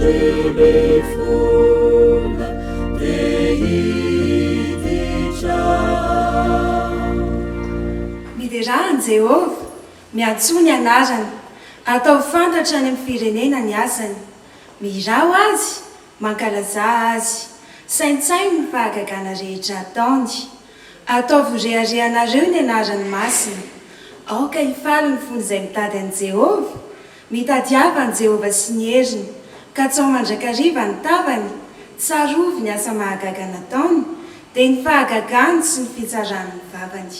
Mandry mifona te hiditra. Miderà an'i Jehovah, miantsoa ny anarany, ataovy fantatra any amin'ny firenena ny asany. Mihirà ho azy, mankalazà azy, saintsaino ny fahagagana rehetra ataony. Ataovy ho reharehanareo ny anarany masina. Aoka hifaly ny fon'izay mitady an'i Jehovah, Mitadiava an'i Jehovah sy ny heriny, katsao mandrakariva ny tavany, tsarovy ny asa mahagaga nataony, dia ny fahagagany sy ny fitsaran'ny vavany.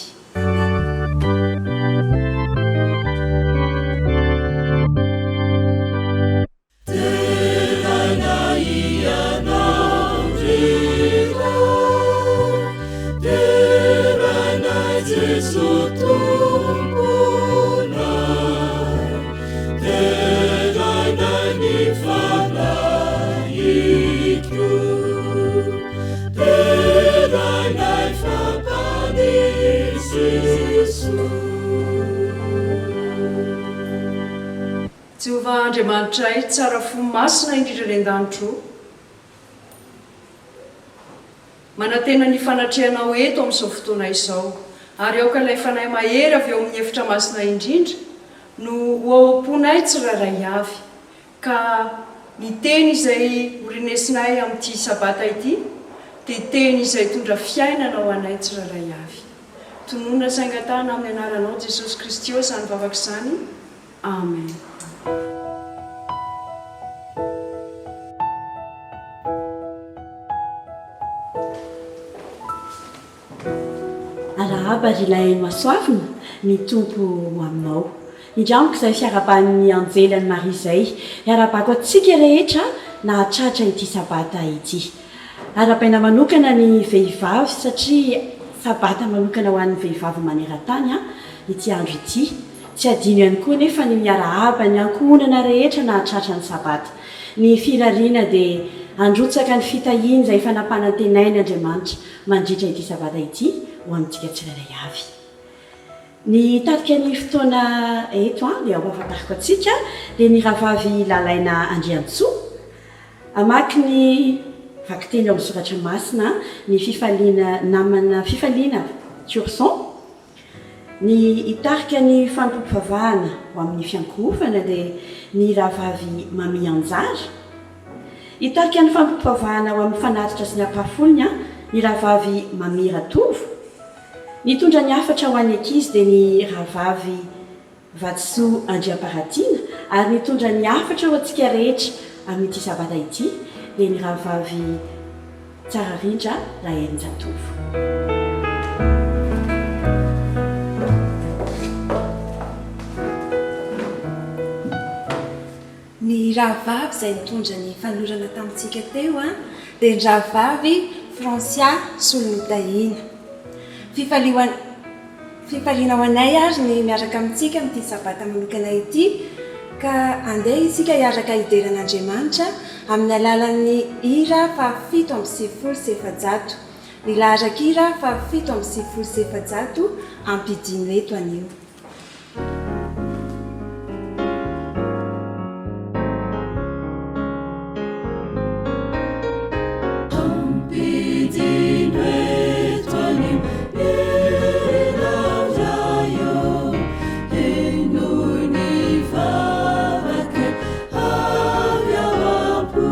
Deraina Ianao ry Ray, deraina Jeso Tomponay, deraina ny Fanahiko, deraina fa Mpamonjy Jeso. Jehovah Andriamanitray, tsara fo masina indrindra any an-danitra ô, manantena ny fanatrehanao eto amin'izao fotoana izao, ary aoka ilay Fanahy mahery avy ao amin'ny efitra masina indrindra no ho ao am-ponay tsirairay avy, ka ny teny izay ho renesinay amin'ity Sabata ity dia teny izay hitondra fiainana ho anay tsirairay avy. Tononina sy angatahana amin'ny anaranao Jesosy Kristy ô izany vavaka izany. Amen. Arahaba ry ilay nohasoavina, ny Tompo ho aminao. Indramiko izay fiarahaban'ny anjely an'i Maria izay, iarahabako antsika rehetra nahatratra ity sabata ity. Arahabaina manokana ny vehivavy satria sabata manokana ho an'ny vehivavy maneran-tany ity andro ity. Tsy adino ihany koa anefa ny miarahaba ny ankohonana rehetra nahatratra ny Sabata. Ny firariana dia handrotsaka ny fitahiany izay efa nampanantenainy Andriamanitra mandritra ity Sabata ity ho amintsika tsirairay avy. Ny hitarika ny fotoana eto dia hampahafantariko antsika dia ny Rahavavy Lalaina Andriantsoa. Hamaky ny vakiteny ao amin'ny Soratra Masina ny fifaliana namana Fifaliana Turson. Ny hitarika ny fanompoam-pivavahana ho amin'ny fiankohofana dia ny Rahavavy Mamy Anjara. Hitarika ny fanompoam-pivavahana ho amin'ny fanatitra sy ny ampahafolony ny Rahavavy Mamy Ratovo. Nitondra ny hafatra ho an'ny ankizy dia ny Rahavavy Vatosoa Andriamparatiana ary nitondra ny hafatra ho antsika rehetra amin'ity sabata ity dia ny Rahavavy Tsararindra Raherinjatovo. Ny rahavavy izay nitondra ny fanolorana tamintsika teo dia ny rahavavy Francia Solonotahina. Fifaliana ho anay ary ny miaraka amintsika amin'ity Sabata manokana ity ka andeha isika hiaraka hidera an'Andriamanitra amin'ny alalan'ny hira faha-497. Ny laharan-kira faha-497 ampidino eto anio. Ampidino eto anio ianao Ray ô, henoy ny vavaka avy ao am-po,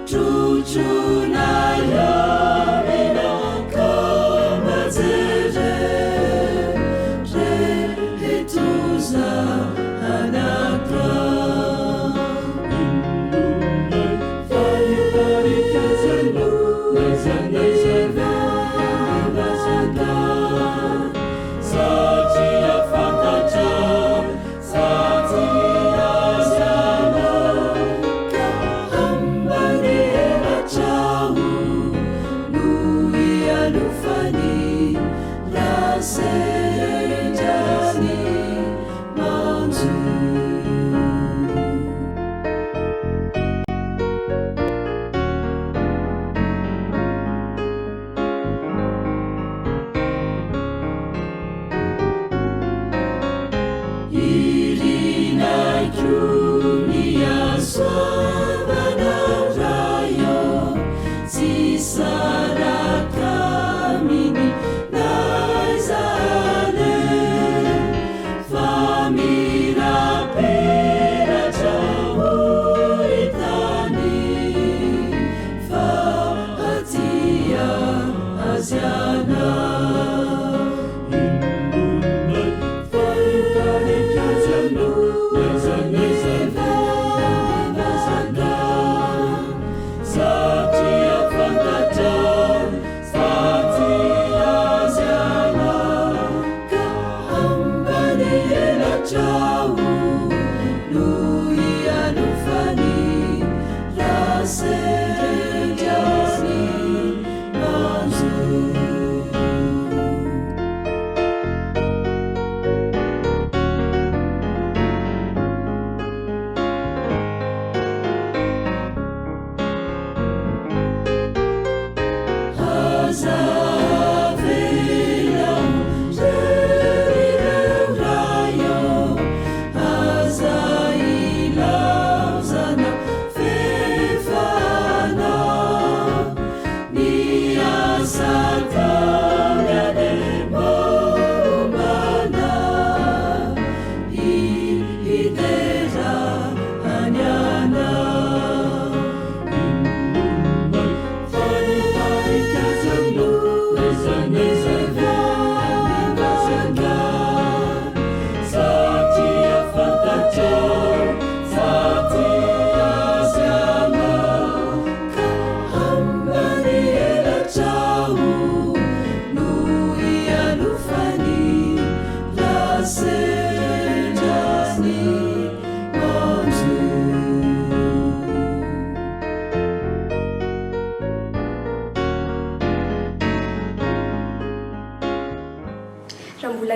trotroinay eo ianao ka mba jereo.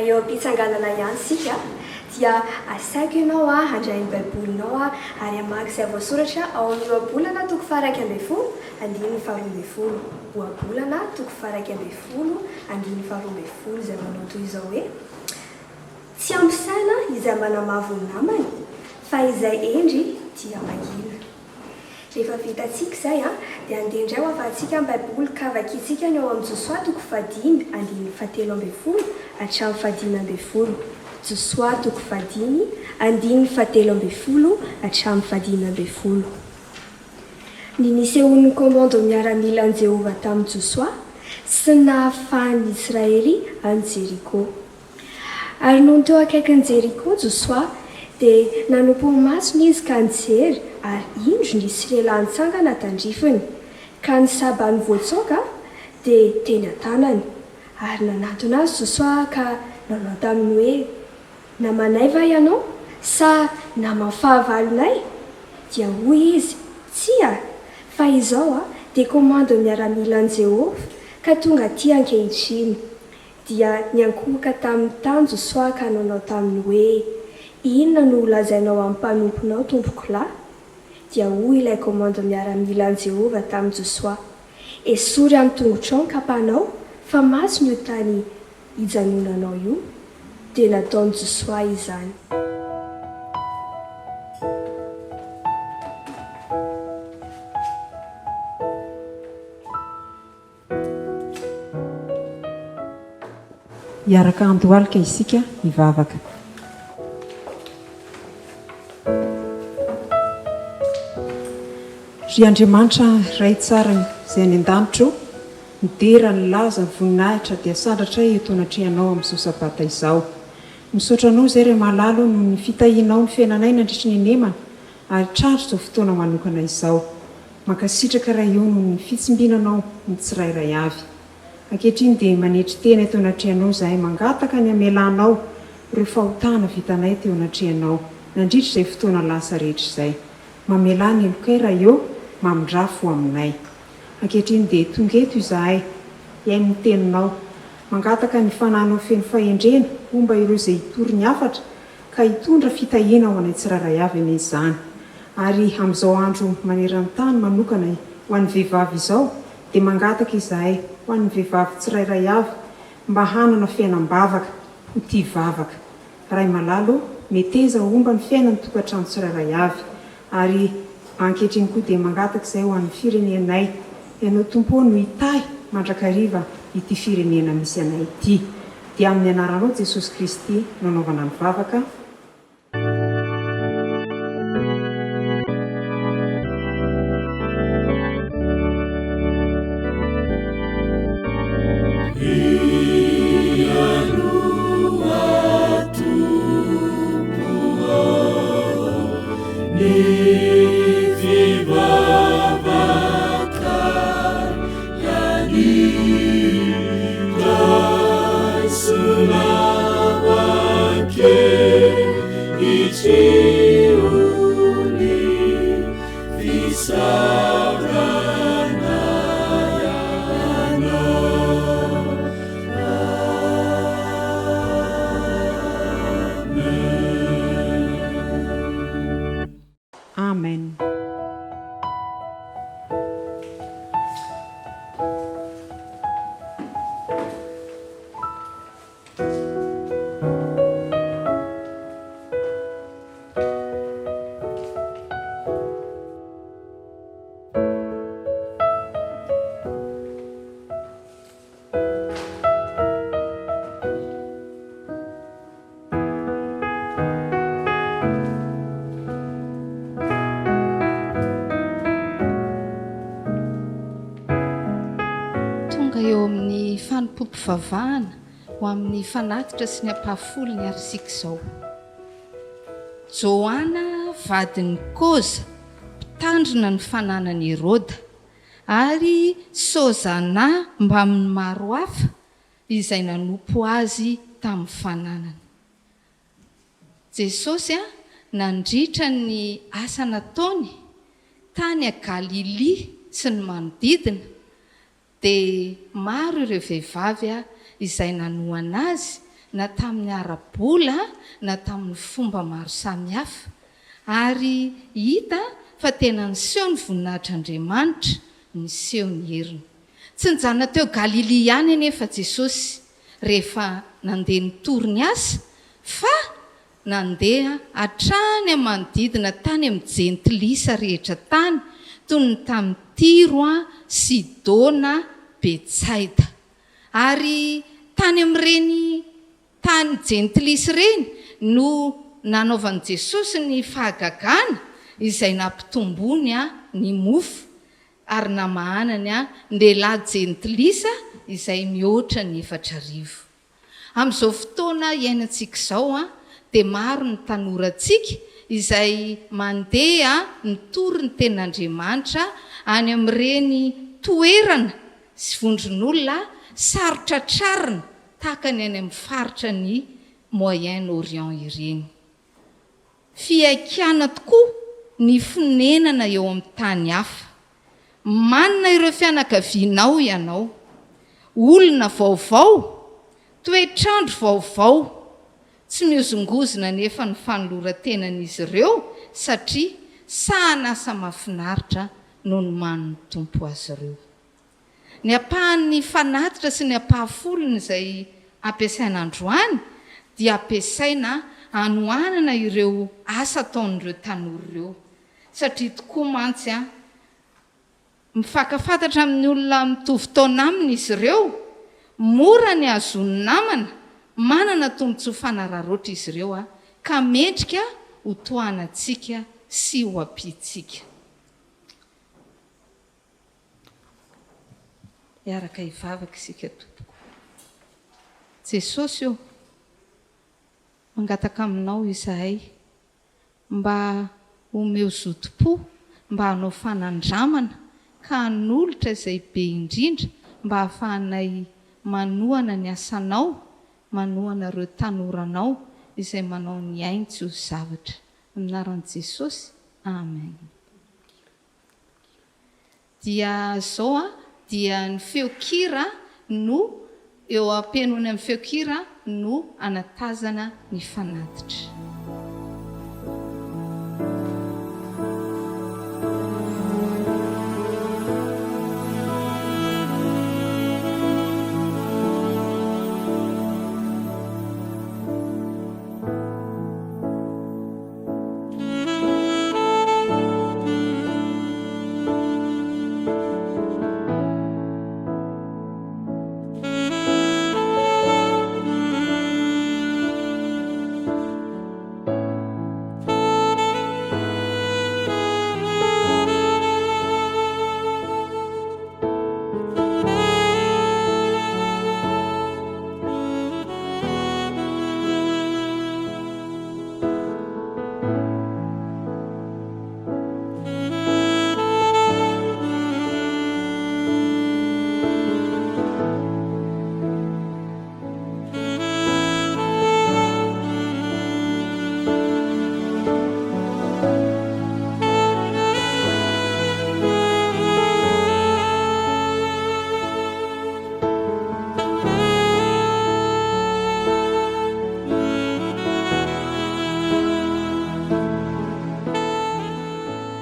eo am-pitsanganana ihany isika dia asaiko ianao handray ny Baibolinao ary hamaky izay voasoratra ao amin'ny Ohabolana toko faha-11 andininy faha-12. Ohabolana toko faha-11 andininy faha-12 izay manao toy izao hoe, Tsy ampy saina izay manamavo ny namany, fa izay hendry dia mangina. Rehefa vitantsika izay, dia andeha indray ho avantsika ny Baiboly ka vakintsika ny ao amin'ny Josoa toko fahadimy andininy fahatelo ambin'ny folo hatramin'ny fahadimy ambin'ny folo. Josoa toko fahadimy andininy fahatelo ambin'ny folo hatramin'ny fahadimy ambin'ny folo. Ny nisehoan'ny komando miaramilan'i Jehovah tamin'i Josoa sy ny nahafahan'ny Israely an'i Jeriko. Ary nony teo akaikin'i Jeriko Josoa, dia nanompo ny masony izy ka nijery, ary indro nisy lehilahy nitsangana tandrifiny, ka ny sabany voatsoaka dia teny an-tanany. Ary nanatona azy Josoa ka nanao taminy hoe, Namanay va ianao, sa naman'ny fahavalonay? Dia hoy izy, Tsia, fa izao dia komandon'ny miaramilan'i Jehovah, ka tonga atỳ ankehitriny. Dia niankohoka tamin'ny tany Josoa ka nanao taminy hoe, Inona no holazainao amin'ny mpanomponao, tompokolahy? Dia hoy ilay komando miaramilan'i Jehovah tamin'i Josoa, Esory amin'ny tongotrao ny kapanao, fa masina io tany ijanonanao io. Dia nataon'i Josoa izany. Hiaraka handohalika isika hivavaka. Ry Andriamanitra Ray tsara izay any an-danitra ô, ny dera, ny laza, ny voninahitra dia asandratray eto anatrehanao amin'izao sabata izao. Misaotra Anao izay Ray malala ô noho ny fitahianao ny fiainanay nandritry ny henemana ary tratra izao fotoana manokana izao. Mankasitraka Ray o noho ny fitsimbinanao ny tsirairay avy. Ankehitriny dia manetry tena eto anatrehanao izahay mangataka ny hamelanao ireo fahotana vitanay teo anatrehanao nandritra izay fotoana lasa rehetra izay. Mamelà ny helokay Ray o, mamindrà fo aminay. Ankehitriny dia tonga eto izahay hihaino ny teninao. Mangataka ny fanahinao feno fahendrena homba ireo izay hitory ny hafatra Ka hitondra fitahiana ho anay tsirairay avy anie izany. Ary amin'izao andro maneran-tany manokana ho an'ny vehivavy izao dia mangataka izahay ho an'ny vehivavy tsirairay avy mba hanana fiainam-bavaka, ho tia vavaka. Ray malala ô, meteza homba ny fiainan'ny tokantrano tsirairay avy. Ary ankehitriny koa dia mangataka izay ho an'ny firenenay. Ianao Tompo ô no hitahy mandrakariva ity firenena misy anay ity. Dia amin'ny anaranao Jesosy Kristy no anaovana ny vavaka. Amen. Tonga eo amin'ny fanompoam-pivavahana ho amin'ny fanatitra sy ny ampahafolony ary isika izao. Joana vadin'i Koza, mpitandrina ny fananan'i Heroda, ary Sozana mbamin'ny maro hafa izay nanompo azy tamin'ny fananany. Jesosy nandritra ny asa nataony tany Galilia sy ny manodidina dia maro ireo vehivavy izay nanohana azy na tamin'ny ara-bola na tamin'ny fomba maro samihafa, ary hita fa tena niseho ny voninahitr'Andriamanitra, niseho ny heriny. Tsy nijanona teo Galilia ihany anefa Jesosy rehefa nandeha nitory ny asa, fa nandeha hatrany amin'ny manodidina tany amin'ny Jentilisa rehetra tany, toy ny tamin'i Tyro, Sidona, Betsaida. Ary tany amin'ireny tany jentilisa ireny no nanaovan'i Jesosy ny fahagagana izay nampitomboany ny mofo ary namahanany ny lehilahy jentilisa izay mihoatra ny 4000. Amin'izao fotoana iainantsika izao dia maro ny tanorantsika izay mandeha mitory ny tenin'Andriamanitra any amin'ireny toerana sy vondron'olona sarotra trarina tahaka ny any amin'ny faritra ny Moyen Orient ireny. Fihaikana tokoa ny fonenana eo amin'ny tany hafa. Manana ireo fianakavianao ianao. Olona vaovao, toetr'andro vaovao. Tsy mihozongozona anefa ny fanoloran-tenan'izy ireo satria sahan'asa mahafinaritra no nomanin'ny Tompo azy ireo. Ny ampahan'ny fanatitra sy ny ampahafolony izay ampiasaina androany dia ampiasaina hanohanana ireo asa ataon'ireo tanora ireo. Satria tokoa mantsy an, mifankafantatra amin'ny olona mitovy taona aminy izy ireo, mora ny hahazoany namana, manana tombontsoa fanararaotra izy ireo an, ka mendrika ho tohanantsika sy ho ampiantsika. Hiaraka hivavaka isika tompoko. Jesosy ô, mangataka aminao izahay mba omeo zotom-po mba hanao fanandramana ka hanolotra izay be indrindra mba hahafahanay manohana ny asanao, manohana ireo tanoranao izay manao ny ainy tsy ho zavatra. Amin'ny anaran'i Jesosy, Amen. Dia zao an, dia ny feon-kira no eo am-pihainoana ny feon-kira no anatazana ny fanatitra.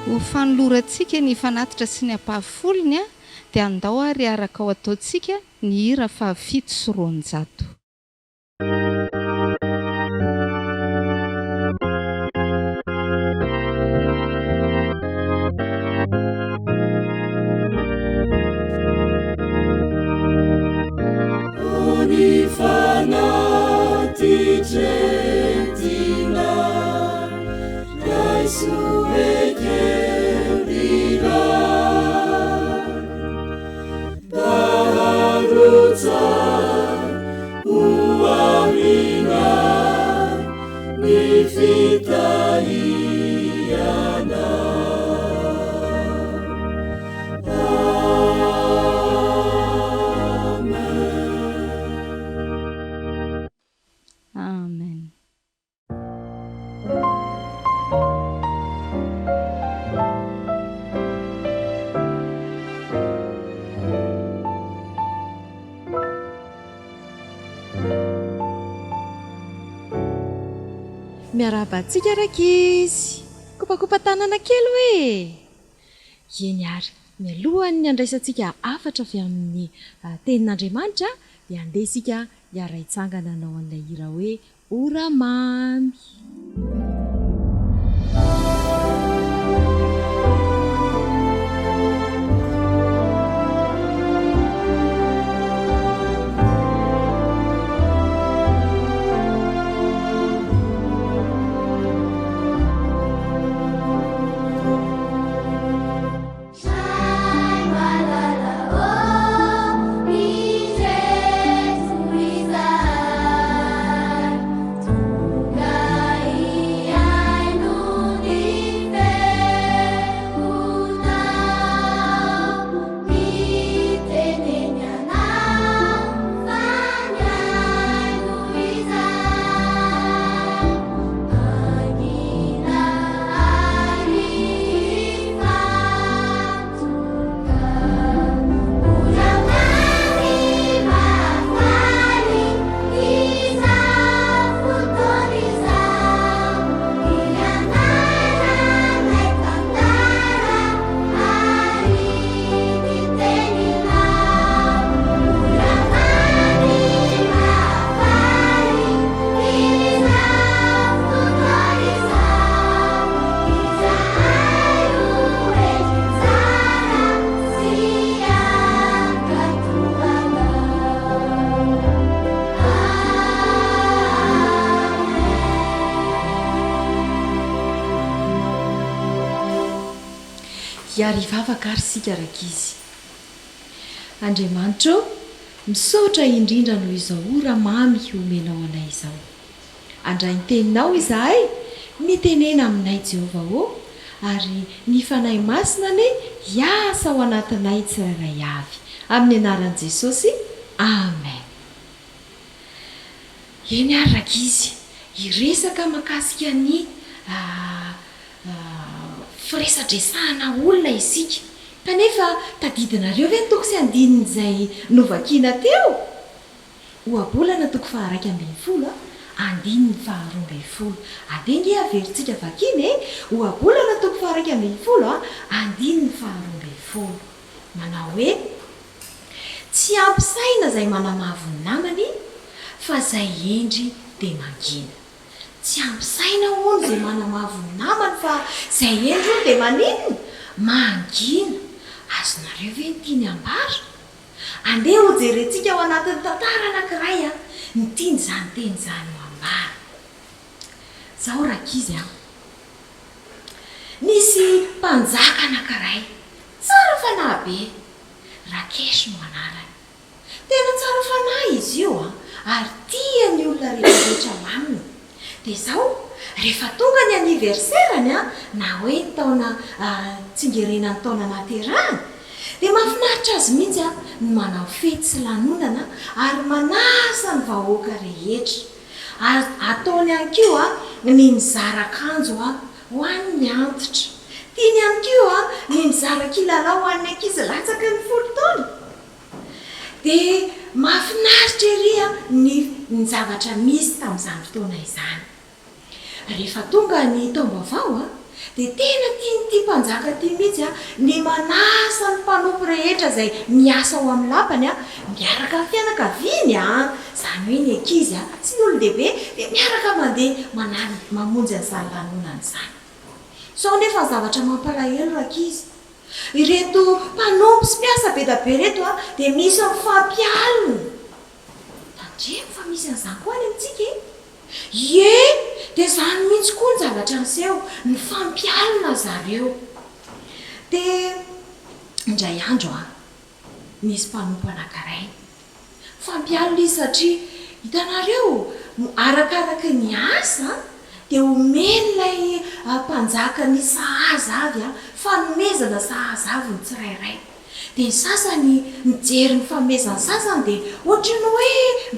Ho fanolorantsika ny fanatitra sy ny ampahafolony dia andao ary araka ho ataontsika ny hira faha207. Miarahaba antsika rankizy! Kopakopa-tanana kely hoe e! Eny ary, mialohan'ny handraisantsika hafatra avy amin'ny Tenin'Andriamanitra dia andeha isika hiara-hitsangana hanao an'ilay hira hoe Ora mamy. Ray malala ô, indreto izahay, tonga hihaino ny feonao, mitenena anay fa mihaino izahay. Mangina ary hifantoka. Ora mamy mahafaly izao fotoana izao, hianaranay tantara ary ny teninao. Ora mamy mahafaly izao fotoana izao, izahay ho hendry tsara sy hankatò anao. Hiary hivavaka ary isika rankizy. Andriamanitra ô, misaotra indrindra noho izao ora mamy omenao anay izao. Handray ny teninao izahay, mitenena aminay Jehovah ô, ary ny Fanahy Masina anie hiasa ao anatinay tsirairay avy. Amin'ny anaran'i Jesosy, Amen. Eny ary rankizy, hiresaka makasika ny firesadresahana olona isika. Kanefa tadidinareo ve ny toko sy andininy izay novakiana teo? Ohabolana toko faha-11, andininy faha-12. Andeha ange averintsika vakiana e! Ohabolana toko faha-11, andininy faha-12. Manao hoe, Tsy ampy saina izay manamavo ny namany, fa izay hendry dia mangina. Tsy ampy saina hono izay manamavo ny namany fa izay hendry hono dia maninona? Mangina. Azonareo ve ny tiany hambara? Andeha hojerentsika ao anatin'ny tantara anankiray ny tian'izany teny izany ho ambara. Izao rankizy an! Nisy mpanjaka anankiray, tsara fanahy be, Rakesh no anarany. Tena tsara fanahy izy io an, ary tia ny olona rehetrarehetra ao aminy. Dia izao, rehefa tonga ny anniversaire-ny an, na hoe ny taona tsingerenan'ny taona nahaterahany, dia mahafinaritra azy mihitsy an, ny manao fety sy lanonana ary manasa ny vahoaka rehetra. Ary ataony ihany koa ny mizara akanjo ho an'ny antitra. Tiany ihany koa ny mizara kilalao ho an'ny ankizy latsaky ny folo taona. Dia mahafinaritra ery ny ny zavatra misy tamin'izany fotoana izany. Rehefa tonga ny taom-baovao, dia tena tian'ity mpanjaka ity mihitsy ny manasa ny mpanompo rehetra izay miasa ao amin'ny lapany miaraka amin'ny fianakaviany, izany hoe ny ankizy sy ny olon-dehibe dia miaraka mandeha manary mamonjy an'izany lanonana izany. Izao anefa ny zavatra mampalahelo rankizy, Ireto mpanompo sy mpiasa be da be ireto dia misy mifampialona. Tandremo fa misy an'izany koa any amintsika e! Ie! Dia izany mihitsy koa ny zavatra niseho, nifampialona zareo. Dia indray andro an, nisy mpanompo anankiray Fampialona izy satria hitanareo, arakaraky ny asa dia omen'ilay mpanjaka ny sahaza avy, fanomezana sahaza avy ny tsirairay. Dia ny sasany mijery ny fanomezan'ny sasany dia ohatry ny hoe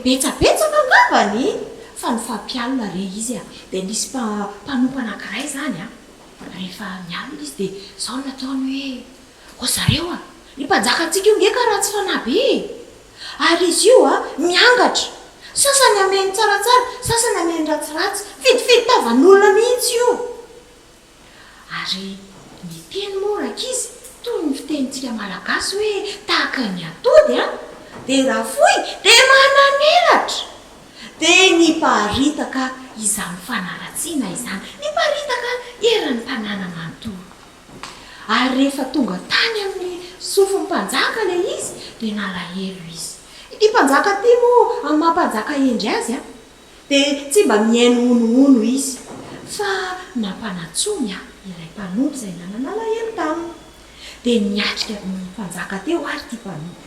betsabetsaka angambany fa nifampialona re izy. Dia nisy mpanompo anankiray izany, rehefa nialona izy dia izao no nataony hoe. O zareo a! Ny mpanjakantsika io nge ka ratsy fanahy be e! Ary izy io a, miangatra! Sasany ameny tsaratsara, sasany ameny ratsiratsy. Fidifidy tavan'olona mihitsy io. Ary ny teny moa rankizy toy ny fitenintsika malagasy hoe tahaka ny atody an! Dia raha fohy dia manan'elatra! Dia niparitaka izany fanaratsiana izany, niparitaka eran'ny tanàna manontolo. Ary rehefa tonga tany amin'ny sofin'ny mpanjaka ilay izy dia nalahelo izy. Ity mpanjaka ity moa amin'ny maha mpanjaka hendry azy an! Dia tsy mba mihaino honohono izy, fa nampanantsoiny ahy ilay mpanompo izay nanana alahelo taminy. Dia niatrika ny mpanjaka teo àry ity mpanompo.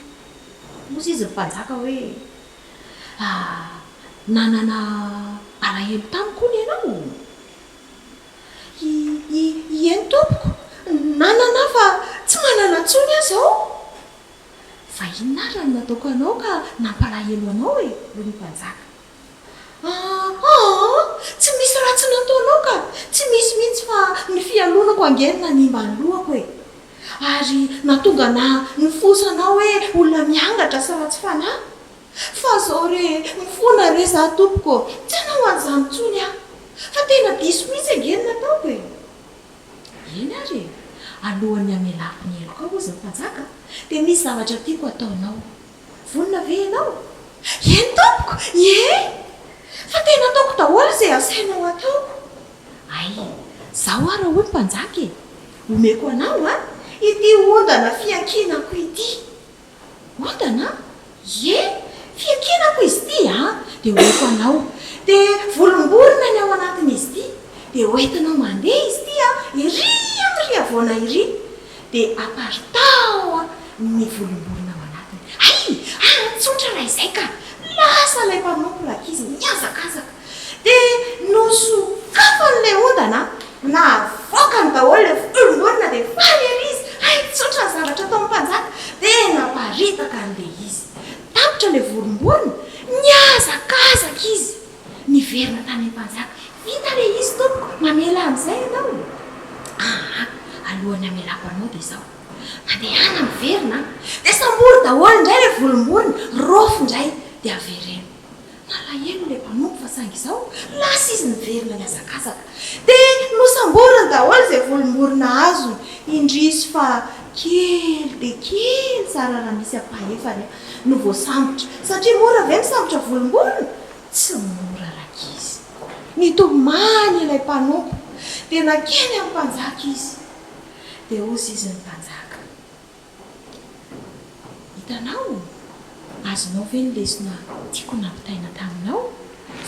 Hoy izy ny mpanjaka hoe, Ah, nanana alahelo tamiko hono ianao? I, i, ieny tompoko, nanana aho fa tsy manana intsony aho izao. Fa inona ary no nataoko anao ka nampalahelo anao e? hoy ny mpanjaka. Aa! Tsy misy ratsy nataonao ka! Tsy misy mihitsy fa ny fialonako ange no nanimba ny lohako e! Ary nahatonga anà nifosa anao hoe olona miangatra sy ratsy fanahy. Fa zao re, mifona re za tompoko ô! Tsy hanao an'izany intsony aho! Fa tena diso mihitsy ange ny nataoko e! Eny ary e! Alohan'ny hamelako ny helokao, hozy ny mpanjaka, dia misy zavatra tiako hataonao. Vonona ve ianao? Eny tompoko! Ie! Fa tena ataoko daholo izay asainao hataoko. Hay, izao ary hoy ny mpanjaka e! Omeko anao an, ity ondana fiankinako ity. Ondana? Ie! Fiankinako izy ity an! Dia omeko anao. Dia volomborona ny ao anatin'izy ity. Dia hoentinao mandeha izy ity an, ery amin'ny rihavoana ery. Dia aparitaho ny volomborona ao anatiny. Hay! Ary tsotra raha izay ka! Lasa ilay mpanompo rankizy nihazakazaka. Dia nosokafany ilay ondana, navoakany daholo ilay volomborona dia faly ery izy, hay tsotra ny zavatra ataon'ny mpanjaka, dia naparitaka an'ilay izy. Tapitra ilay volomborona, nihazakazaka izy, niverina tany amin'ny mpanjaka, vita ilay izy tompoko, mamela an'izay ianao? Aa, alohan'ny hamelako anao dia izao, mandehana miverina an, dia sambory daholo indray ilay volomborona, raofy indray, dia avereno. Nalahelo ilay mpanompo fa saingy izao lasa izy niverina nihazakazaka. Dia nosamboriny daholo izay volom-borona azony. Indrisy fa kely dia kely tsara raha misy ampahefany no voasambotra. Satria mora ve misambotra volom-borona? Tsy mora rankizy. Nitomany ilay mpanompo. Dia nankeny amin'ny mpanjaka izy. Dia hozy izy ny mpanjaka. Hitanao? Azonao ve ny lesona tiako nampitaina taminao?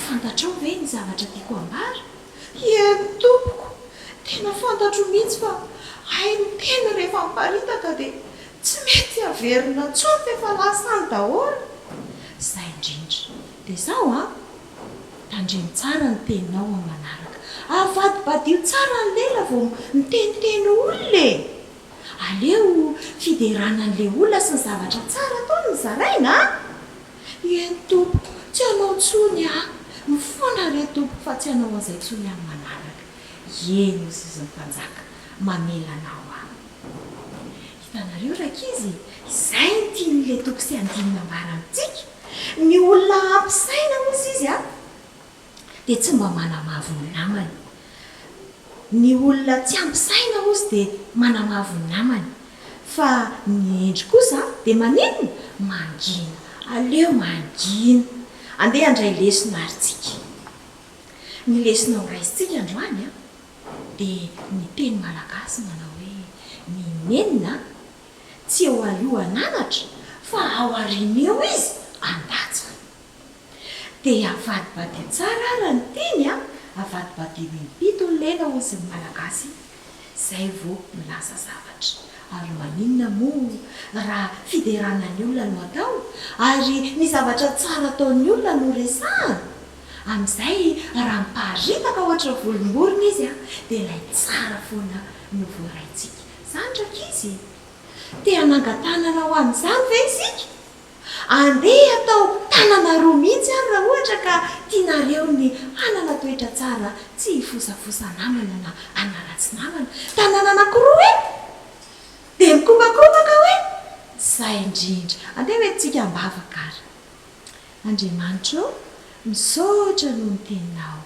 Fantatrao ve ny zavatra tiako hambara? Eny tompoko! Tena fantatro mihitsy fa hay ny teny rehefa miparitaka dia tsy mety averina intsony fa efa lasa any daholo. Izay indrindra. Dia izao an! Tandremo tsara ny teninao amin'ny manaraka. Avadibadiho tsara ny lela vao miteniteny olona e! Aleo fiderana an'ilay olona sy ny zavatra tsara ataony no zaraina a! Eny tompoko, tsy hanao intsony aho. Mifona re tompoko fa tsy hanao an'izay intsony amin'ny manaraka. Eny hoy izy ny mpanjaka, mamela anao aho. Hitanareo rankizy, izay no tian'ilay toko sy andininy ambara amintsika. Ny olona ampy saina hoy izy a! dia tsy mba manamavo ny namany. Ny olona tsy ampy saina hozy dia manamavo ny namany. Fa ny hendry kosa dia maninona? Mangina. Aleo mangina. Andeha handray lesona ary tsika. Ny lesona ho raisintsika androany dia ny teny malagasy manao hoe ny nenina tsy eo aloha hananatra fa ao aoriana eo izy handatsa. Dia avadibadio tsara ara ny teny a! Avadibadio impito ny lela hozy ny Malagasy zay vô milaza zavatra. Ary maninona moa raha fiderana ny olona no atao ary ny zavatra tsara ataon'ny olona no resahana? Amin'izay raha miparitaka ohatry ny volomborona izy a, dia ilay tsara foana no voaraintsika. Zany rankizy? Te hanangan-tanana ho amin'izany ve isika? Andeha atao tanana roa mihitsy ary raha ohatra ka tianareo ny hanana toetra tsara tsy hifosafosa namana na hanaratsy namana. Tanana anankiroa hoe? Dia mikopakopaka hoe? Zay indrindra. Andeha hoentintsika am-bavaka ary. Andriamanitra ô, misaotra noho ny Teninao.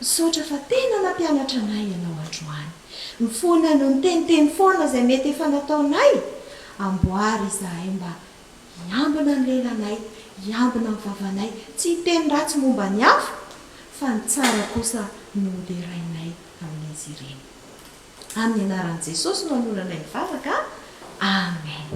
Misaotra fa tena nampianatra anay Ianao androany. Mifona noho ny teniteny foana izay mety efa nataonay. Amboary izahay mba hiambina ny lelanay, hiambina ny vavanay, tsy hiteny ratsy momba ny hafa, fa ny tsara kosa no hoderainay amin'izy ireny. Amin'ny anaran'i Jesosy no anonanay ny vavaka. Amen.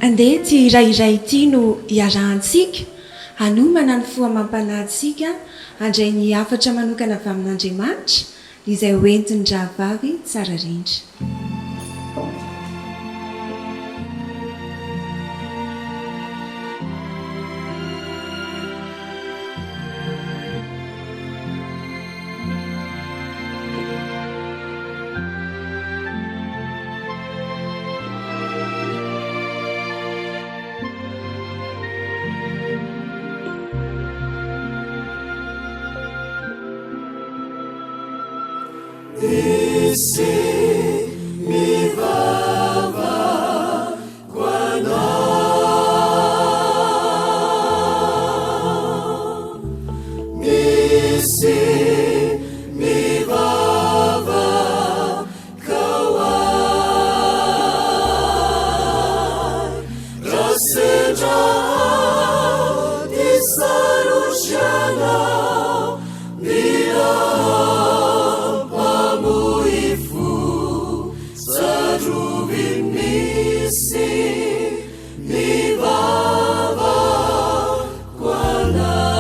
Andeha ity hira iray ity no iarahantsika hanomana ny fo amam-panahintsika handray ny hafatra manokana avy amin'Andriamanitra izay ho entin'ny rahavavy tsara rindra. Misy mivavaka Misy mivavaka ho ahy Raha sendra ady sarotra ianao Mila mpamoy fo Tsarovy misy mivavaka ho anao.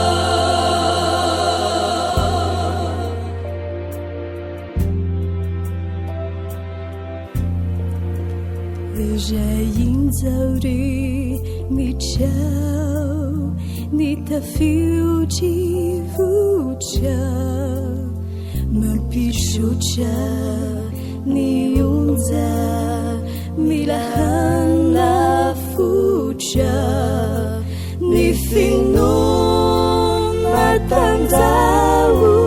Mampisotra ny onja mila hanafotra ny finoana tanjaho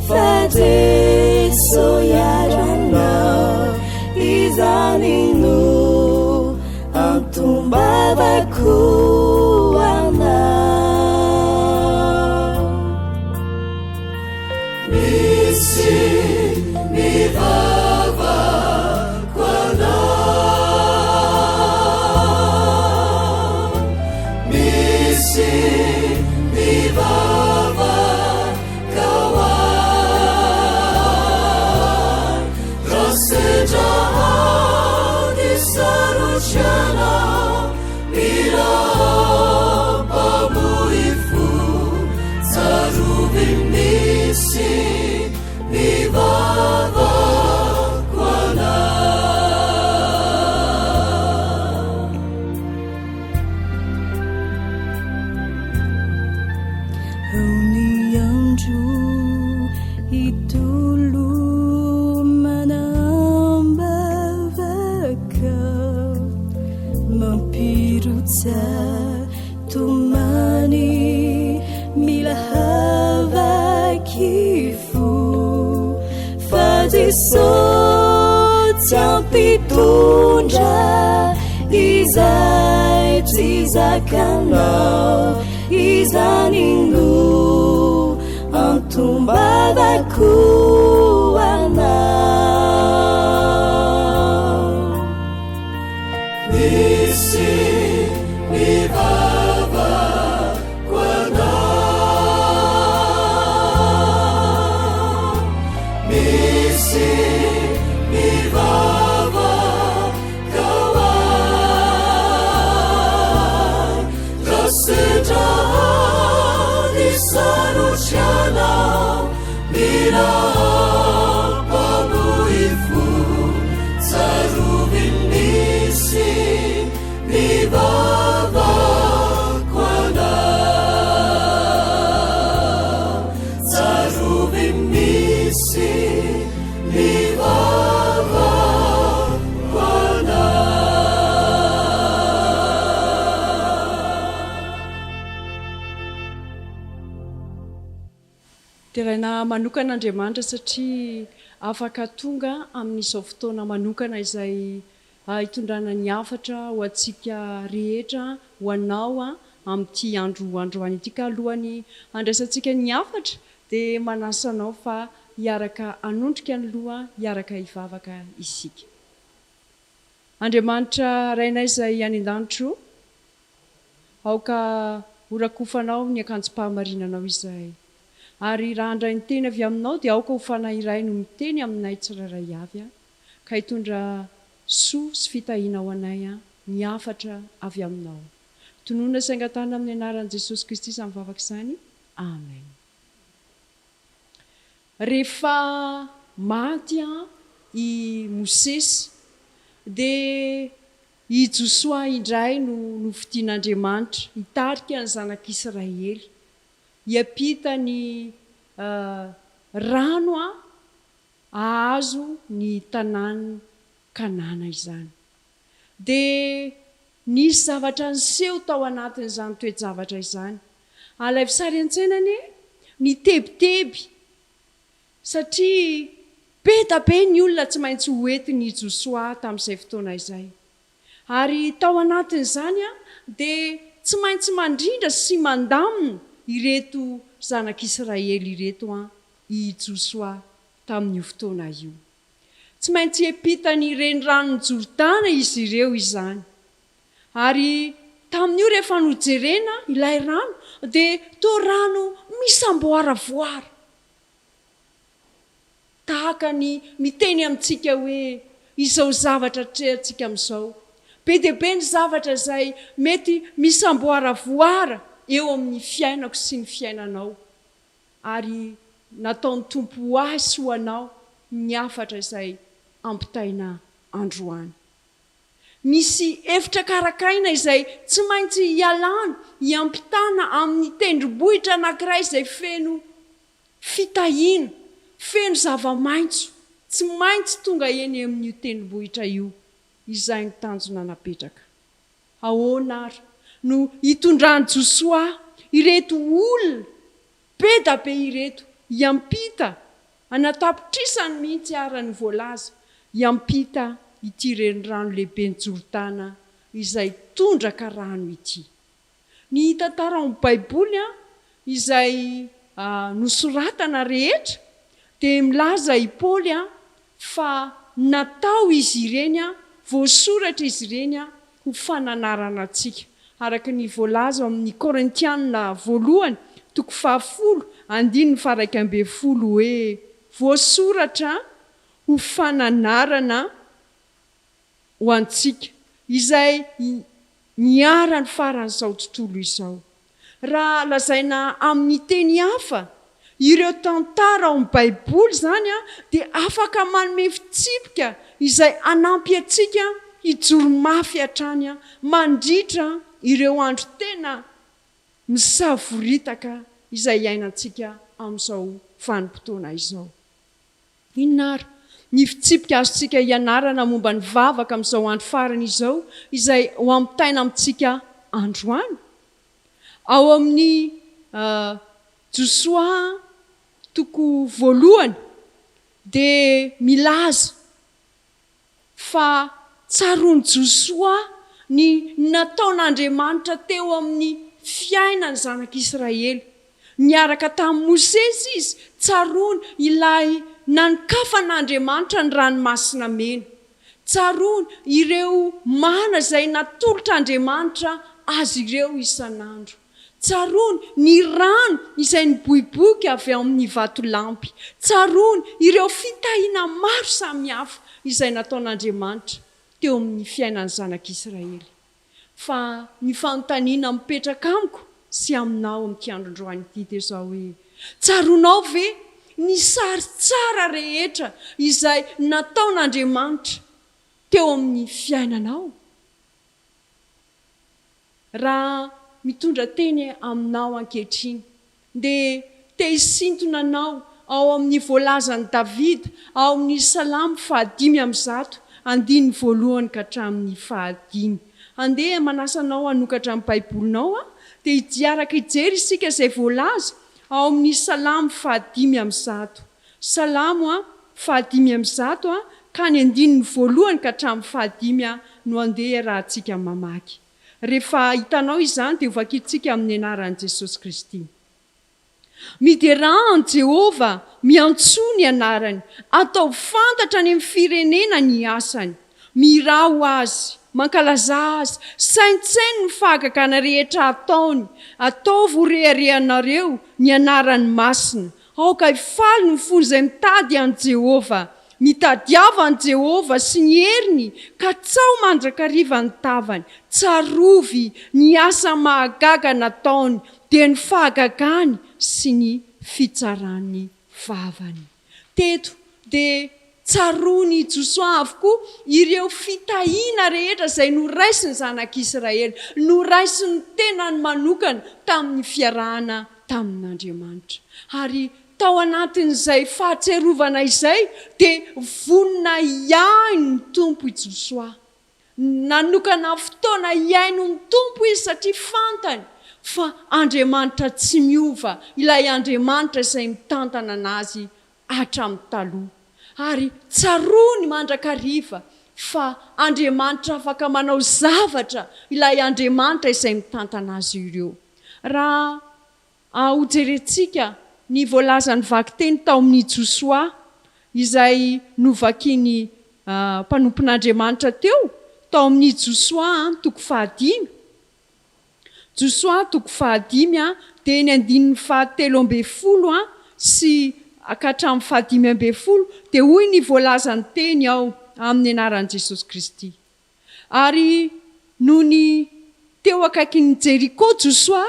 fa Jeso hiaro anao izany no antom-bavako anao. Misy mivavaka anao Misy mivavaka ho ahy Raha sendra ady sarotra ianao Mila mpamoy fo Tsarovy misy mivavaka anao. Ao ny andro hitolomana am-bavaka Mampirotsa Tomany mila havaky fo fa Jeso tsy ampitondra izay tsy zakanao izany no antom-bavako anao. Misy mivavaka anao Misy mivavaka ho ahy Raha sendra ady sarotra ianao Mila mpamoy fo Tsarovy misy mivavaka anao Tsarovy misy mivavaka anao. Deraina manokana Andriamanitra satria afaka tonga amin'izao fotoana manokana izay hitondrana ny hafatra ho antsika rehetra, ho anao amin'ity andro androany ity. Ka alohan'ny handraisantsika ny hafatra dia manasa anao fa hiaraka hanondrika ny loha hiaraka hivavaka isika. Andriamanitra Rainay izay any an-danitra o, Aoka ho rakofanao ny akanjom-pahamarinanao izahay. Ary raha handray ny teny avy aminao dia aoka ho Fanahy iray no miteny aminay tsirairay avy, ka hitondra soa sy fitahiana ho anay ny hafatra avy aminao. Tononina sy angatahana amin'ny anaran'i Jesosy Kristy izany vavaka izany. Amen. Rehefa maty i Mosesy dia I Josoa indray no nofidin'Andriamanitra hitarika ny zanak'Israely hiampita ny rano hahazo ny tanàn'i Kanana izany. Dia nisy zavatra niseho tao anatin'izany toe-javatra izany. Alaivo sary an-tsaina anie ny tebiteby Satria be da be ny olona tsy maintsy ho entin' i Josoa tamin'izay fotoana izay. Ary tao anatin'izany dia tsy maintsy mandrindra sy mandamina ireto zanak'Israely ireto i Josoa tamin'io fotoana io. Tsy maintsy hiampita ny reniranon'i Jordana izy ireo izany. Ary tamin'io rehefa nojerena ilay rano dia toa rano misamboaravoara. Tahaka ny miteny amintsika hoe izao zavatra atrehantsika amin'izao. Be dia be ny zavatra izay mety misamboaravoara eo amin'ny fiainako sy ny fiainanao. Ary nataon'ny Tompo ho ahy sy ho anao ny hafatra izay ampitaina androany. Misy efitra karakaina izay tsy maintsy hialana, hiampitana amin'ny tendrombohitra anankiray izay feno fitahiana, feno zava-maitso. Tsy maintsy tonga eny amin'io tendrombohitra io izay ny tanjona napetraka. Ahoana àry no hitondran'i Josoa ireto olona be da be ireto hiampita Ana-tapitrisany mihitsy ara no voalaza hiampita ity renirano lehiben'i Jordana izay tondraka rano ity. Ny tantara ao amin'ny Baiboly izay nosoratana rehetra dia milaza i Paoly fa natao izy ireny, voasoratra izy ireny ho fananarana antsika, araka ny voalaza ao amin'ny Korintiana voalohany toko fahafolo andininy faha-11 hoe, Voasoratra ho fananarana ho antsika, izay niharan'ny faran'izao tontolo izao. Raha lazaina amin'ny teny hafa, ireo tantara ao amin'ny Baiboly izany dia afaka manome fitsipika izay hanampy antsika hijoro mafy hatrany mandritra ireo andro tena misavoritaka izay iainantsika amin'izao vanim-potoana izao. Inona àry ny fitsipika azontsika ianarana momba ny vavaka amin'izao andro farany izao izay ho ampitaina amintsika androany? Ao amin'ny Josoa toko voalohany dia milaza fa tsaroan'i Josoa ny nataon'Andriamanitra teo amin'ny fiainan'ny zanak'Israely. Niaraka tamin'i Mosesy izy, tsaroany ilay nanokafan'Andriamanitra ny Ranomasina Mena. Tsaroany ireo mana izay natolotr'Andriamanitra azy ireo isan'andro. Tsaroany ny rano izay niboiboika avy ao amin'ny vatolampy. Tsaroany ireo fitahiana maro samihafa izay nataon'Andriamanitra teo amin'ny fiainan'ny zanak'Israely. Fa ny fanontaniana mipetraka amiko sy aminao amin'ity androndroany ity dia izao hoe, Tsaroanao ve ny sary tsara rehetra izay nataon'Andriamanitra teo amin'ny fiainanao? Raha mitondra teny aminao ankehitriny, dia te hisintona anao ao amin'ny voalazan'i Davida ao amin'ny Salamo fahadimy ambizato, andininy voalohany ka hatramin'ny fahadimy. Andeha manasa anao hanokatra ny Baibolinao aho, dia hiaraka hijery isika izay voalaza. ao amin'ny Salamo fahadimy amby zato. Salamo fahadimy amby zato ka ny andininy voalohany ka hatramin'ny fahadimy no andeha iarahantsika mamaky. Rehefa hitanao izany dia hovakintsika amin'ny anaran'i Jesosy Kristy. Miderà an'i Jehovah, miantsoa ny anarany, ataovy fantatra any amin'ny firenena ny asany. Mihirà ho azy, mankalazà azy, saintsaino ny fahagagana rehetra ataony, ataovy ho reharehanareo ny anarany masina. Aoka hifaly ny fon'izay mitady an'i Jehovah. Mitadiava an'i Jehovah sy ny heriny, katsaho mandrakariva ny tavany. Tsarovy ny asa mahagaga nataony, dia ny fahagagany sy ny fitsaran'ny vavany. Teto dia tsaroan'i Josoa avokoa ireo fitahiana rehetra izay noraisin'ny zanak'Israely, noraisin'ny tenany manokana tamin'ny fiarahana tamin'Andriamanitra. Ary tao anatin'izay fahatsiarovana izay dia vonona hiahy ny Tompo i Josoa. Nanokana fotoana hihaino ny Tompo izy satria fantany fa Andriamanitra tsy miova, ilay Andriamanitra izay mitantana anazy hatramin'ny taloha. Ary tsaroany mandrakariva fa Andriamanitra afaka manao zavatra ilay Andriamanitra izay mitantana azy ireo. Raha hojerentsika ny voalazan'ny vakiteny tao amin'ny Josoa izay novakian'ny mpanompon'Andriamanitra teo, tao amin'ny Josoa toko fahadimy, Josoa toko fahadimy dia ny andininy fahatelo ambin'ny folo sy ka hatramin'ny fahadimy ambin'ny folo dia hoy ny voalazan'ny teny ao amin'ny anaran'i Jesosy Kristy. Ary nony teo akaikin'i Jeriko Josoa,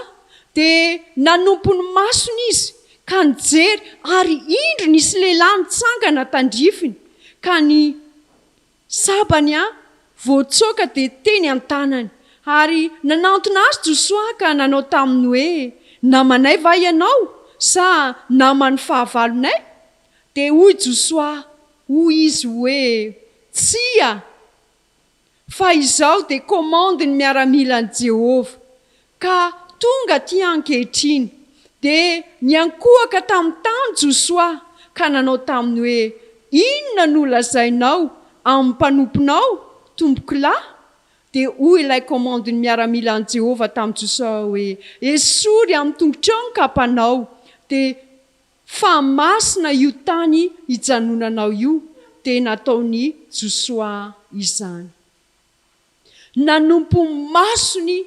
dia nanompo ny masony izy ka nijery, ary indro nisy lehilahy nitsangana tandrifiny, ka ny sabany voatsoaka dia teny an-tanany. Ary nanantona azy Josoa ka nanao taminy hoe, Namanay va ianao, sa naman'ny fahavalonay? Dia hoy Josoa, hoy izy hoe, Tsia, fa izao dia komandin'ny miaramilan'i Jehovah, ka tonga atỳ ankehitriny. Dia niankohoka tamin'ny tany Josoa ka nanao taminy hoe, Inona no lazainao amin'ny mpanomponao, tompokolahy? Dia hoy ilay komandin'ny miaramilan'i Jehovah tamin'i Josoa hoe, Esory amin'ny tongotrao ny kapanao. Dia Fa masina io tany hijanonanao io, dia nataon'i Josoa izany. Nanompo ny masony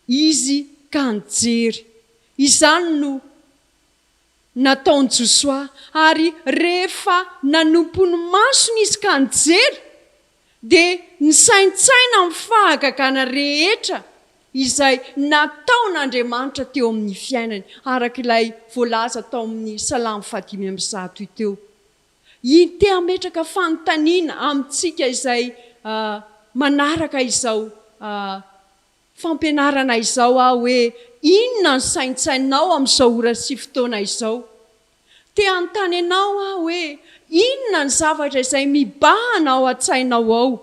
izy ka nijery. Izany no nataon'i Josoa, ary rehefa nanompo ny masony izy ka nijery, dia nisaintsaina amin'ny fahagagana rehetra izay nataon'Andriamanitra teo amin'ny fiainany, araka ilay voalaza tao amin'ny Salamo fahadimy amby zato teo. I Te hametraka fanontaniana amintsika izay manaraka izao fampianarana izao aho hoe, Inona no saintsaininao amin'izao ora sy fotoana izao? Te hanontany anao aho hoe, inona ny zavatra izay mibahana ao an-tsainao ao?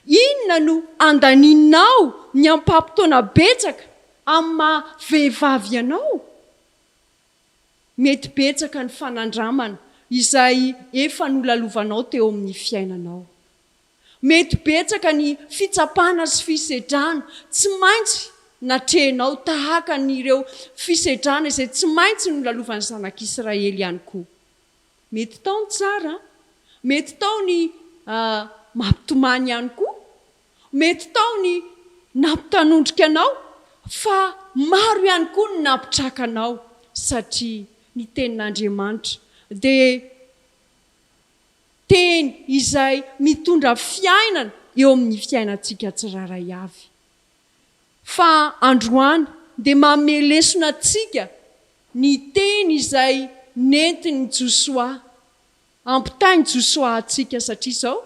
Inona no andanianao ny ampaham-potoana betsaka amin'ny maha vehivavy anao? Mety betsaka ny fanandramana izay efa nolalovanao teo amin'ny fiainanao. Mety betsaka ny fitsapana sy fisedrana tsy maintsy natrehinao tahaka ny ireo fisedrana izay tsy maintsy nolalovan'ny zanak'Israely ihany koa. Mety tao ny tsara, mety tao ny mampitomany ihany koa, mety tao ny nampitanondrika anao fa maro ihany koa ny nampitraka anao satria ny tenin'Andriamanitra dia Teny izay mitondra fiainana eo amin'ny fiainantsika tsirairay avy. Fa androany dia manome lesona antsika ny teny izay nentin'i Josoa, ampitain'i Josoa antsika satria izao,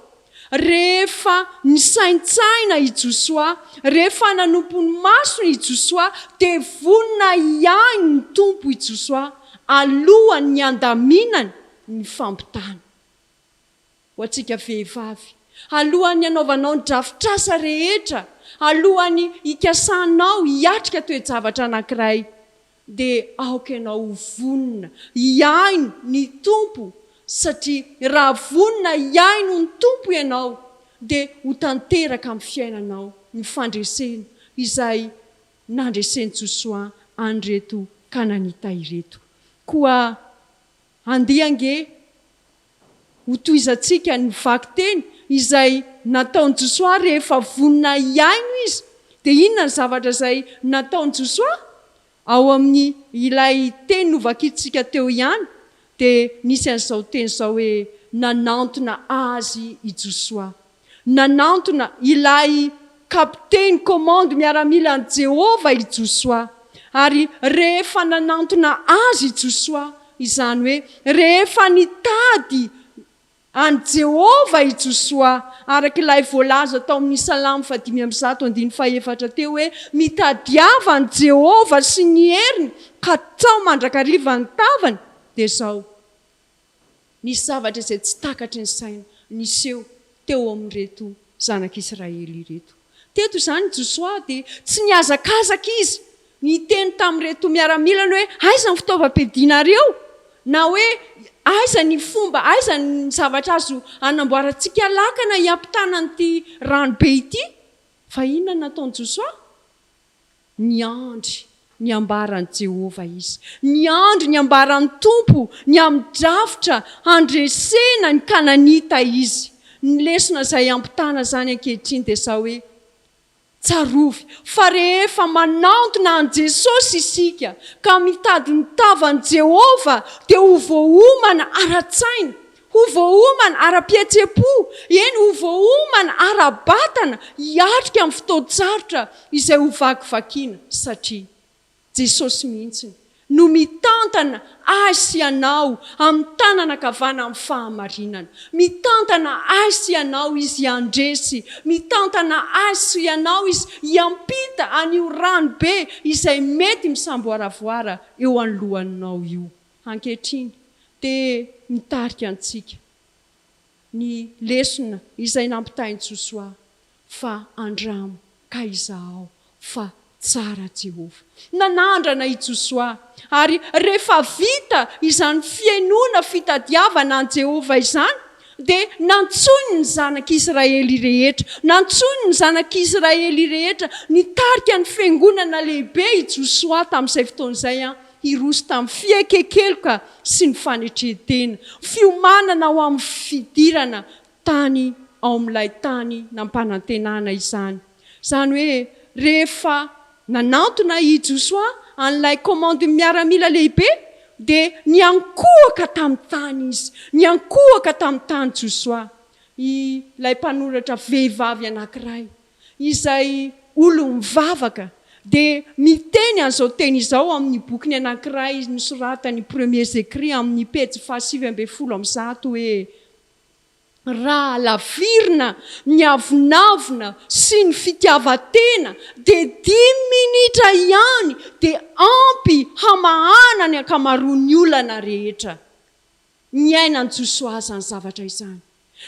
rehefa nisaintsaina i Josoa, rehefa nanompo ny masony i Josoa dia vonona hiahy ny Tompo i Josoa alohan'ny handaminany ny fampitana. Ho antsika vehivavy, alohan'ny hanaovanao ny drafitrasa rehetra, alohan'ny hikasanao hiatrika toe-javatra anankiray, dia aoka ianao ho vonona hihaino ny Tompo satria raha vonona hihaino ny Tompo ianao dia ho tanteraka amin'ny fiainanao ny fandresena izay nandresen'i Josoa an'ireto Kananita ireto. Koa andeha ange hotohizantsika ny vakiteny izay nataon'i Josoa rehefa vonona hihaino izy. Dia inona ny zavatra izay nataon'i Josoa? Ao amin'ny ilay teny novakintsika teo ihany dia nisy an'izao teny izao hoe nanantona azy i Josoa. Nanantona ilay kapiteny komandy miaramilan'i Jehovah i Josoa. Ary rehefa nanantona azy i Josoa, izany hoe rehefa nitady an'i Jehovah i Josoa, araka ilay voalaza tao amin'ny Salamo fahadimy amby zato andininy fahefatra teo hoe, Mitadiava an'i Jehovah sy ny heriny, katsaho mandrakariva ny tavany, dia izao, Nisy zavatra izay tsy takatry ny saina niseho teo amin'ireto zanak'Israely ireto. Teto izany Josoa dia tsy nihazakazaka izy niteny tamin'ireto miaramilany hoe, Aiza ny fitaovam-piadianareo? Na hoe, Aiza ny fomba, aiza ny zavatra azo hanamboarantsika lakana hiampitana an'ity rano be ity? Fa inona no nataon'i Josoa? Niandry ny ambaran'i Jehovah izy. Niandry ny ambaran'ny Tompo ny amin'ny drafitra handresena ny Kananita izy. Ny lesona izay ampitana izany ankehitriny dia izao hoe, Tsarovy fa rehefa manantona an'i Jesosy isika ka mitady ny tavan'i Jehovah dia ho voaomana ara-tsaina, ho voaomana ara-pihetseham-po, eny ho voaomana ara-batana hiatrika amin'ny fotoan-tsarotra izay ho vakivakiana satria Jesosy mihitsy no mitantana ahy sy ianao amin'ny tanana ankavana amin'ny fahamarinana. Mitantana ahy sy ianao Izy handresy. Mitantana ahy sy ianao Izy hiampita an'io rano be izay mety misamboaravoara eo anoloanao io. Ankehitriny dia mitarika antsika ny lesona izay nampitain'i Josoa fa andramo ka izahao fa tsara Jehovah. Nanandrana i Josoa, ary rehefa vita izany fihainoana fitadiavana an'i Jehovah izany, dia nantsoiny ny zanak'Israely rehetra. Nantsoiny ny zanak'Israely rehetra. Nitarika ny fiangonana lehibe i Josoa tamin'izay fotoana izay, hiroso tamin'ny fiaikekeloka sy ny fanetren-tena, fiomanana ho amin'ny fidirana tany ao amin'ilay tany nampanantenana izany. Izany hoe rehefa nanantona i Josoa an'ilay komandin'ny miaramila lehibe, dia niankohoka tamin'ny tany izy. Niankohoka tamin'ny tany Josoa. Ilay mpanoratra vehivavy anankiray, izay olom-vavaka, dia miteny an'izao teny izao amin'ny bokiny anankiray nosoratany Premiers Écrits amin'ny pejy faha 119 hoe, Raha halavirina ny avonavona sy ny fitiavan-tena dia dimy minitra ihany dia ampy hamahana ny ankamaroan'ny olana rehetra. Niainan'i Josoa izany zavatra izany.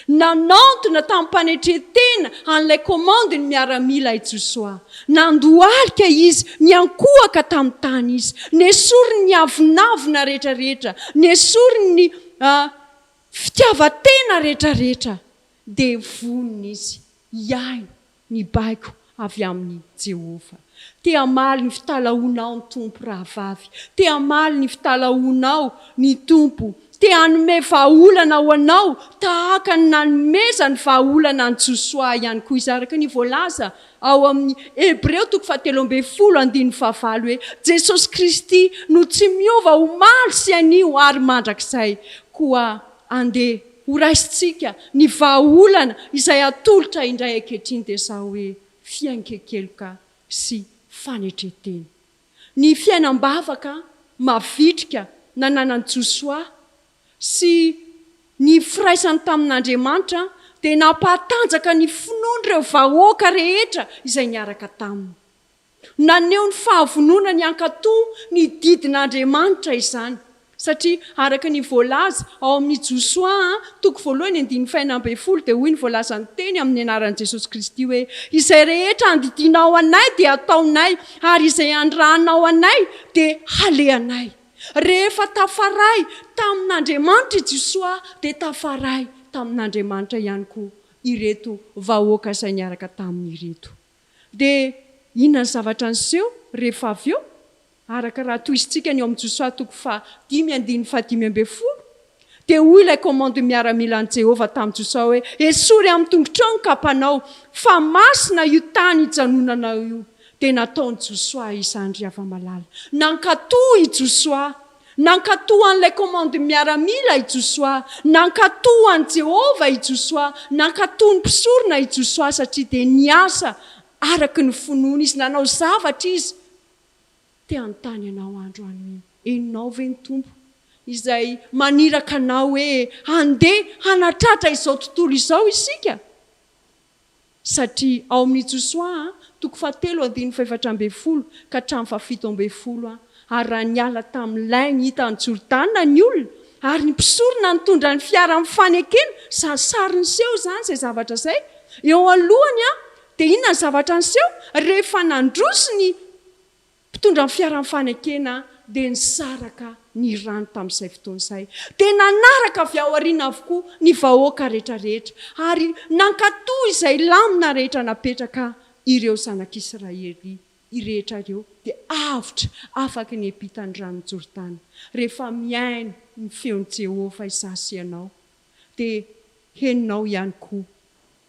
Nanantona tamim-panetren-tena an'ilay komandin'ny miaramila i Josoa. Nandohalika izy, niankohoka tamin'ny tany izy. Nesoriny ny avonavona rehetrarehetra, nesoriny ny Fitiavan-tena rehetrarehetra dia vonona izy hihaino ny baiko avy amin'i Jehovah. Te hamaly ny fitalahoanao ny Tompo, rahavavy. Te hamaly ny fitalahoanao ny Tompo. Te hanome vahaolana ho anao tahaka ny nanomezany vahaolana an'i Josoa ihany koa Izy, araka ny voalaza ao amin'ny Hebreo toko fahatelo ambin'ny folo andininy fahavalo hoe, Jesosy Kristy no tsy miova omaly sy anio ary mandrakizay. Koa andeha horaisintsika ny vahaolana izay atolotra indray ankehitriny dia izao hoe, fiainkekeloka sy fanetren-tena. Ny fiainam-bavaka mavitrika nananan'i Josoa sy ny firaisany tamin'Andriamanitra dia nampahatanjaka ny finoan'ireo vahoaka rehetra izay niaraka taminy. Naneho ny fahavononany hankatò ny didin'Andriamanitra izany. Satria araka ny voalaza ao amin'ny Josoa toko voalohany andininy faha-16 dia hoy ny voalazan'ny teny amin'ny anaran'i Jesosy Kristy hoe, Izay rehetra andidianao anay dia hataonay, ary izay anirahanao anay dia halehanay. Rehefa tafaray tamin'Andriamanitra i Josoa dia tafaray tamin'Andriamanitra ihany koa ireto vahoaka izay niaraka taminy ireto. Dia inona ny zavatra niseho rehefa avy eo? Araka raha tohizintsika ny ao amin'ny Josoa toko faha dimy andininy faha 15, dia hoy ilay komandy miaramilan'i Jehovah tamin'i Josoa hoe, Esory amin'ny tongotrao ny kapanao, fa masina io tany ijanonanao io. Dia nataon'i Josoa izany ry hava-malala. Nankatò i Josoa. Nankatò an'ilay komandy miaramila i Josoa. Nankatò an'i Jehovah i Josoa. Nankatò ny mpisorona i Josoa satria dia niasa araka ny finoana izy. Nanao zavatra izy. Te hanontany anao andro anio, henonao ve ny Tompo izay maniraka anao hoe handeha hanatratra izao tontolo izao isika? Satria ao amin'ny Josoa toko fahatelo andininy fahefatra ambin'ny folo ka hatramin'ny fahafito ambin'ny folo, Ary raha niala tamin'ny lainy hita an'i Jordana ny olona, ary ny mpisorona nitondra ny fiaran'ny fanekena, izany sary niseho izany izay zavatra izay, eo alohany, dia inona ny zavatra niseho? Rehefa nandroso ny mpitondra ny fiaran'ny fanekena, dia nisaraka ny rano tamin'izay fotoana izay. Dia nanaraka avy ao aoriana avokoa ny vahoaka rehetrarehetra, ary nankatò izay lamina rehetra napetraka ireo zanak'Israely rehetra ireo, dia avotra afaky ny ampitan'ny ranon'i Jordana. Rehefa mihaino ny feon'i Jehovah izaho sy ianao, dia henonao ihany koa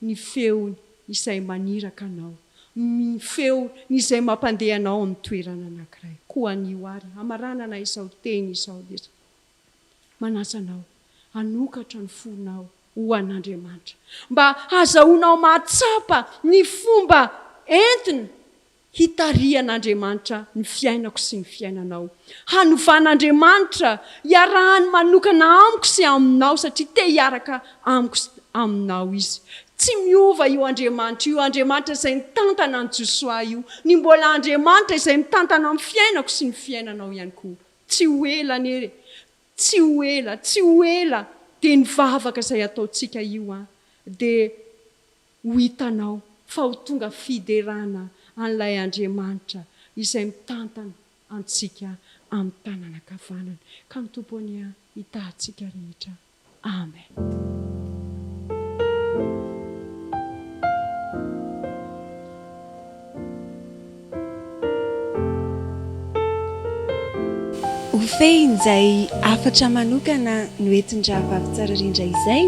ny feony izay maniraka anao, ny feony izay mampandeha anao amin'ny toerana anankiray. Koa anio àry, hamaranana izao teny izao, dia manasa anao hanokatra ny fonao ho an'Andriamanitra, mba hahazahoanao mahatsapa ny fomba entina Hitarihan'Andriamanitra ny fiainako sy ny fiainanao. Hanovan'Andriamanitra, hiarahany manokana amiko sy aminao satria te hiaraka amiko sy aminao Izy. Tsy miova io Andriamanitra io, Andriamanitra izay nitantana an'i Josoa io, ny mbola Andriamanitra izay mitantana ny fiainako sy ny fiainanao ihany koa. Tsy ho ela anie re, tsy ho ela, tsy ho ela dia ny vavaka izay ataontsika io an, dia Ho hitanao fa ho tonga fiderana an'ilay Andriamanitra izay mitantana antsika amin'ny tanana ankavanany. Ka ny Tompo anie hitaha antsika rehetra. Amen. Ho fehin'izay hafatra manokana noentin-dRahavavy Tsararindra izay,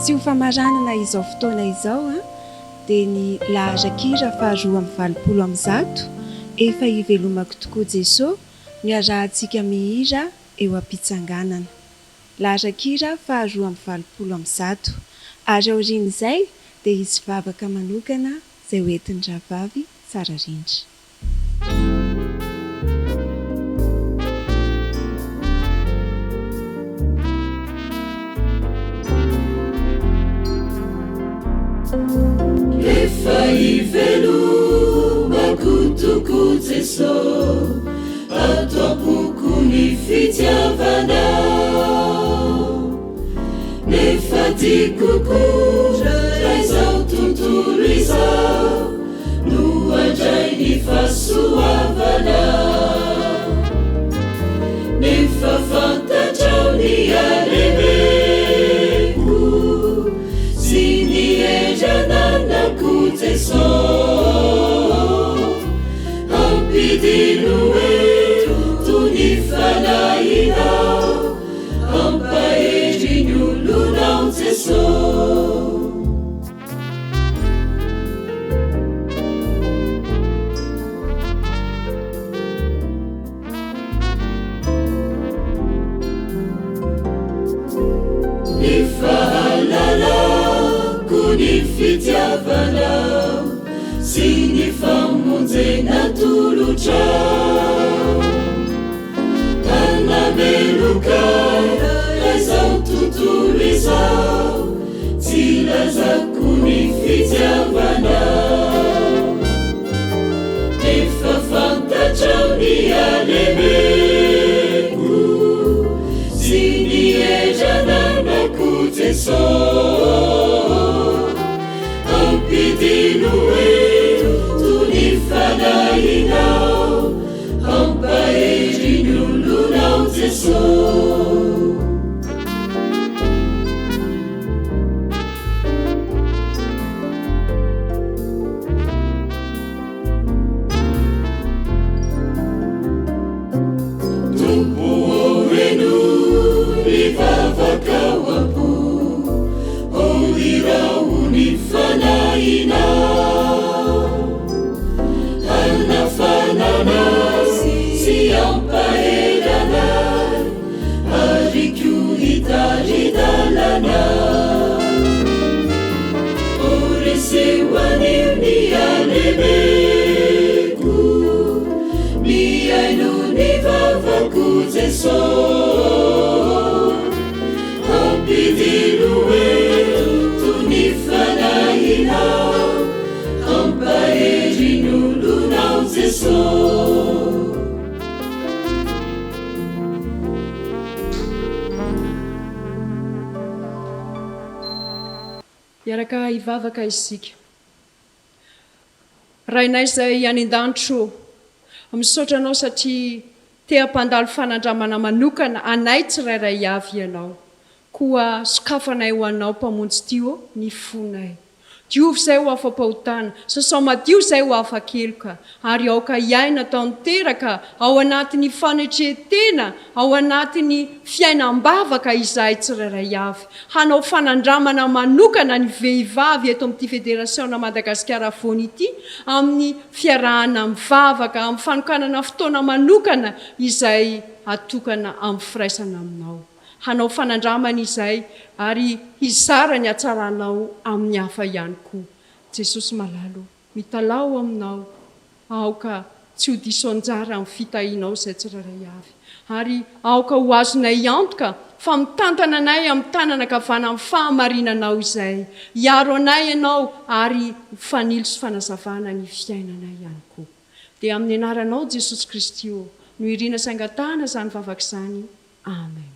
sy ho famaranana izao fotoana izao dia ny laharan-kira faha-182 Efa ivelomako tokoa Jeso no iarahantsika mihira eo am-pitsanganana. Laharan-kira faha-182. Ary aorian'izay dia hisy vavaka manokana izay ho entin-dRahavavy Tsararindra. Efa ivelomako tokoa Jeso ato am-poko ny fitiavanao Nefa tiako koa raha izao tontolo izao no handray ny fahasoavanao Nefa fantatrao ny halemeko sy ny hery ananako Jeso Ampidino eto ny fanahinao Hampahery ny olonao Jeso. Ny fahalalako ny fitiavanao sy ny famonjena atolotrao. Hanameloka ahy izao tontolo izao, tsy lazako ny fitiavanao. Efa fantatrao ny halemeko. Hery ananako Jeso Ampidino eto ny fanahinao Hampahery ny olonao Jeso. Tompo ô henoy ny vavaka ao am-po, ô iraho ny fanahinao hanafanana sy hampahery anay ary koa hitari-dalana. Ô reseo anio ny halemeko, mihaino ny vavako Jeso. Ampidino eto ny fanahinao, hampahery ny olonao Jeso. Hiaraka hivavaka isika. Rainay izay any an-danitra ô, misaotra Anao satria te hampandalo fanandramana manokana anay tsirairay avy Ianao. Koa sokafanay ho Anao Mpamonjy tia ô ny fonay. Diovy izay ho afa-pahotana, sasao madio izay ho afa-keloka, ary aoka hiaina tanteraka ao anatin'ny fanetren-tena, ao anatin'ny fiainam-bavaka izahay tsirairay avy. Hanao fanandramana manokana ny vehivavy eto amin'ity Federasiona Madagasikara Afovoany ity amin'ny fiarahana mivavaka, amin'ny fanokanana fotoana manokana izay atokana amin'ny firaisana aminao. Hanao fanandramana izay ary hizara ny hatsaranao amin'ny hafa ihany koa. Jesosy malala o, mitalaho aminao aoka tsy ho diso anjara amin'ny fitahianao izay tsirairay avy. Ary aoka ho azonay antoka fa mitantana anay amin'ny tanana ankavanan'ny fahamarinanao izay. Hiaro anay Ianao ary ho fanilo sy fanazavana ny fiainanay ihany koa. Dia amin'ny anaranao Jesosy Kristy o, no irina sy angatahana izany vavaka izany. Amen.